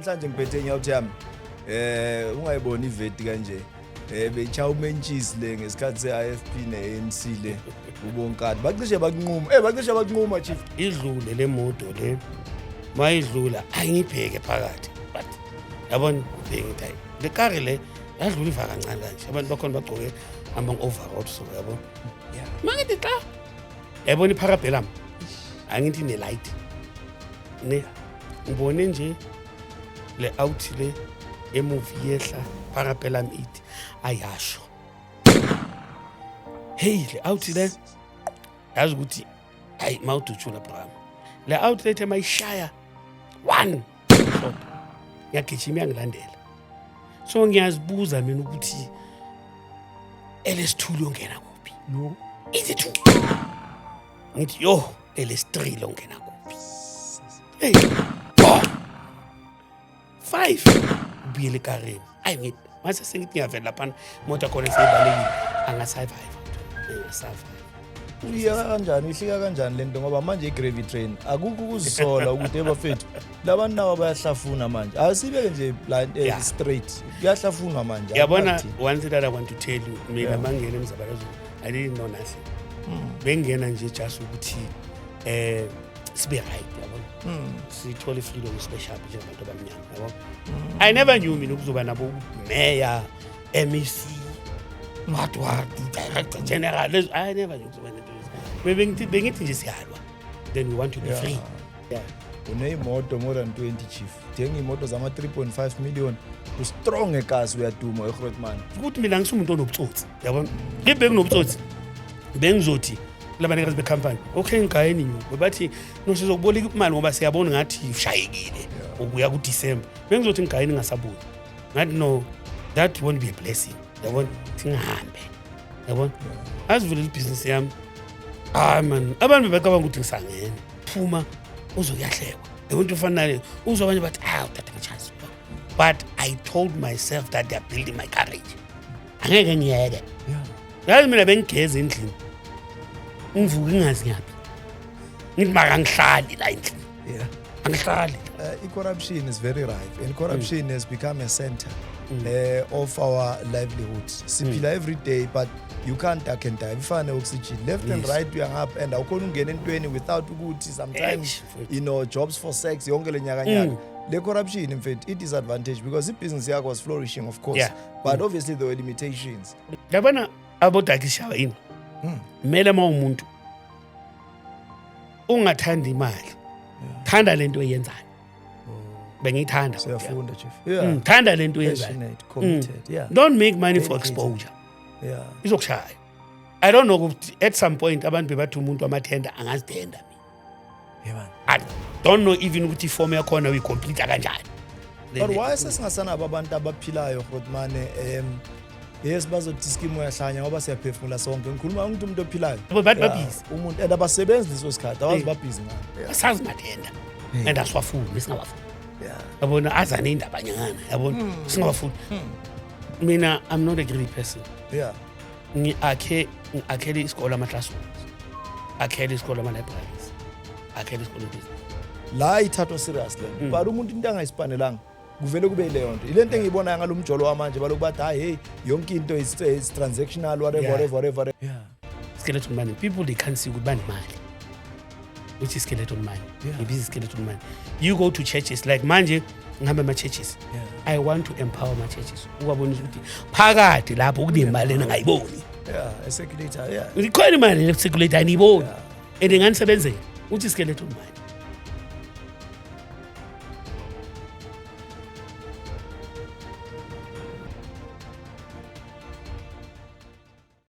Namhlanje ngiphethe inyawuthi yami. Ungayiboni iveti kanje. Bechaya umentshisi le ngesikhathi se-IFP ne-ANC le ubonkati. Bacishe bakunquma. Bacishe bakunquma, chief. Idlule le moto le, mayidlula ayingibheke phakathi, but yabona, ngibheke ngithi hayi, le kari le yadlula iva kancane kanje, abantu bakhona bagcoke ama-overall, so yabona, mangithi xa yayibona iParabellum, angithi ne-light ne, ngibone nje le out le emuvi yehla, Parabellum ithi ayasho, hey, le out le, yazi ukuthi hayi, mawudutshula bram, le out lethe mayishaya one shot, ngiyagijima, iyangilandela. So ngiyazibuza mina ukuthi LS2 liyongena kuphi? No. Ithi two, ngithi yo, LS3 longena kuphi? Hey, four, five, ubuyele ekarini. Ayi, ngithi mase sengithi ngiyavela laphana, imoto yakhona seyibalekile, angasurvive, angasurvive. Uyiyeka kanjani, uyihlika kanjani lento, ngoba manje i-gravy train, akukho ukuzisola ukuthi ebafethu labantu nabo bayahlafuna manje? Asibeke nje blind, straight, kuyahlafunwa manje. Yabona, Akunakuthini. one thing that I want to tell you, mina mangena emzabalazweni, I didn't know nothing. Bengena nje just ukuthi sibe right, yabona, sithole i-freedom, sibe sharp njengabantu abamnyama, yabo. I never knew mina ukuzoba nabo mayor, MEC, what what, director general. I never knew ukuzoba nento lezi. Bengithi nje siyalwa, then we want to be free, yeah. Uneyimoto more than 20, chief. Thenga iy'moto zama-3.5 million, ustrong ekasi, uyaduma eGrootman. Ukuthi mina ngisumuntu onobutsotsi, yabona, ngibe nginobutsotsi, bengizothi kulabanikazi bekhampani, okay, ngigayeni nyuko, bathi no, sizokuboleka imali ngoba siyabona ngathi ushayekile ukuya kuDisemba. Bengizothi ngigayeni, ngingasabuyi. Ngathi no, that won't be a blessing, yabona, singihambe, yabona, azivulela ibhizinisi yami. Hayi man, abantu bebacabanga ukuthi ngisangene, phuma uzokuyahlekwa, yabona, into efana naleyo. Uzwa abanye bathi, ah, uthatha ama-chance, but I told myself that they are building my courage, angeke ngiyeke. Yazi, mina bengigeza endlini, ngivuke ngingazi ngiyaphi, ngithi makangihlali la endlini. Angihlali. I-corruption is very rife and corruption has become a center of our livelihoods. Siphila every day, but you can't duck and dive, ifana ne-oxygen, left and right, uyangapha and awukhona ukungena entweni without ukuthi sometimes Eish, mfethu. Jobs for sex, yonke le nyakanyaka. Le corruption, in fact, i-disadvantage because ibhizinisi yakho was flourishing, of course, but obviously there were limitations. Yabona, abodakishawa yini, kumele uma umuntu ungathanda imali, thanda lento oyenzayo. Bengiyithanda. Siyafunda, chief, yeah. Thanda lento oyenzayo. Passionate, committed, yeah. Don't make money for Dedicated. exposure. Izokushaya. I don't know ukuthi at some point abantu bebathi umuntu wamathenda angazithenda mina. Yeah, man. I don't know even ukuthi ifomu yakhona uyicomplete kanjani. But why sesingasanabo abantu abaphilayo, Grootman? Yes, bazothi iskimu uyahlanya ngoba siyaphefumula sonke. Ngikhuluma ukuthi umuntu ophilayo. Bathi babhizi. Umuntu and abasebenzi leso sikhathi, awazi babhizi ngani. Asazi mathenda and asiwafuni, singawafuni. Yabona, azane indabanyana, yabona, singawafuni. Mina, I'm not a greedy person. Ngi-akhe, ngi-akhele isikole ama-classrooms, akhele isikole ama-libraries, akhele isikole business. La ithathwa serious le nto. But umuntu into angayisipanelanga kuvele kube yileyo nto. Ile nto engiyibonayo ngalo mjolo wamanje, baloku bathi hayi, hey, yonke into is transactional, whatever, whatever, whatever. Skeleton money, people, they can't see ukuthi banemali, which is skeleton money. Ngibiza skeleton money. You go to churches, like manje ngihamba ama-churches. I want to empower ama-churches, ukubabonisa ukuthi phakathi lapho kunemali engingayiboni. Yeah, a circulator, yeah. Ikhona imali ecirculate, aniyiboni, and inganisebenzela, uthi skeleton money.